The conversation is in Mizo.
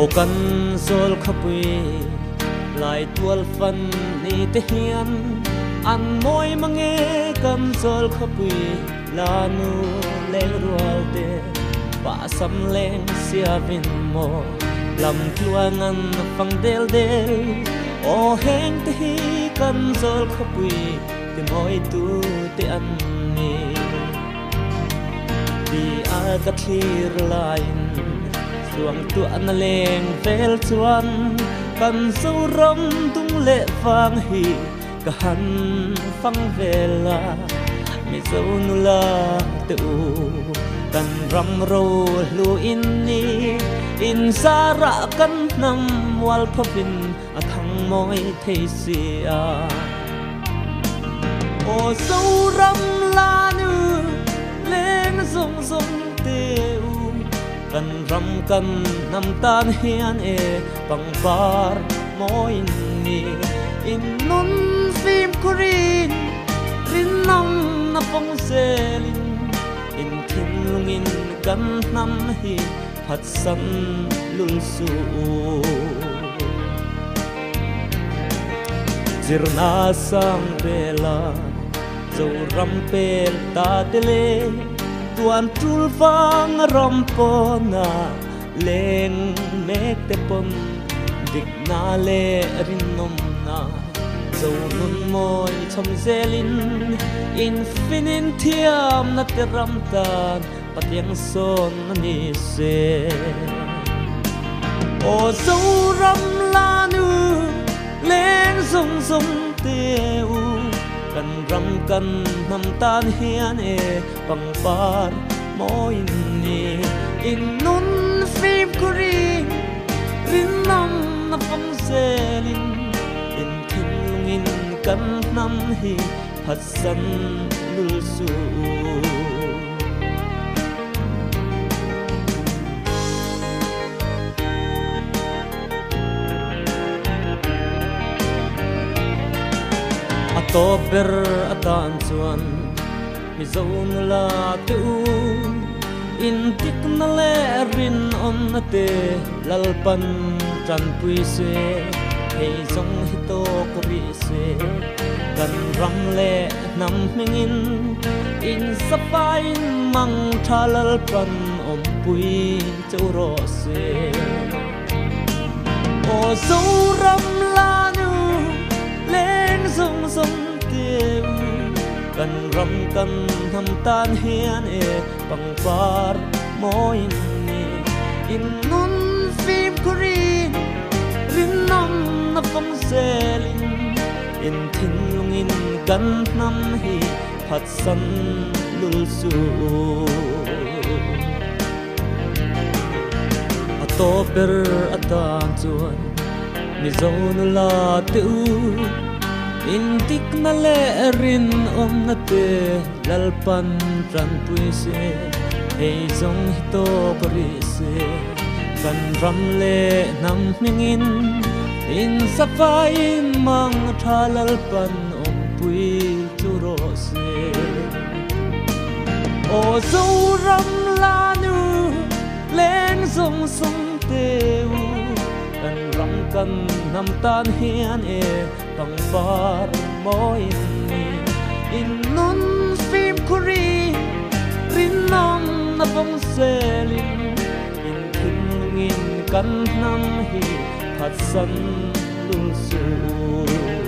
Aw kan zawl khawpui lai tual fan ni te hian an mawi mange kan zawl khawpui la nu leng rual te pa sam leng siavin maw lam tluang an fang del del aw heng te hi kan zawl khawpui ti mawi tu te an ni. Ti a ka thlir laiin suangtuahna leng vel chuan kan Zoram dung leh vang hi ka han fang vel a, Mizo nula te u kan ram ro hlu in ni, in zarah kan hnam mual phawpin a thang mawi thei si a. Aw Zoram la nu leng zawng zawng te u, kan ram kan hnam tan hian e pangpar mawi in ni. In nun fimkhurin rinawm na pawng zelin, in thinlungin kan hnam hi Phatsan lul suh u. Zirna sang pela Zoram pel ta te le tuan tul vang ram pawna leng mek te pawn dikna leh rinawmna Zo nun mawi chhawm zelin infinin thiamna te ram tan Pathian sawn a ni se. Aw Zoram la nu leng zawng zawng te u, kan ram kan hnam tan hian e pangpar mawi in ni. In nun fimkhurin rinawm na pawng zelin, in thinlungin kan hnam hi Phatsan lul suh u. A tawp ber atan chuan Mizo nula te u, intikna leh rinawmna te Lalpan tanpui se, hei zawng hi tawk rih se. Kan ram leh hnam hmingin insafaiin mang tha Lalpan awmpui cheu rawh se. Aw Zoram la nu leng zawng zawng te u, kan ram kan hnam tan hian e pangpar mawi in ni. In nun fimkhurin rinawm na fawng zelin in thinlungin kan hnam hi phatsan lul suh u. A tawp ber atan chuan Mizo nula te u, intikna leh rinawmna te Lalpan tanpui se, hei zawng hi tawk rih se. Kan ram leh hnam hmingin insafaiin mang tha Lalpan awmpui chu rawh se. Aw Zoram la nu leng zawng zawng te u, kan ram kan hnam tan hian e pangpar mawi in ni. In nun fimkhuri rinawm na pawng selin, in thinlungin kan hnam hi phatsan lul suh u.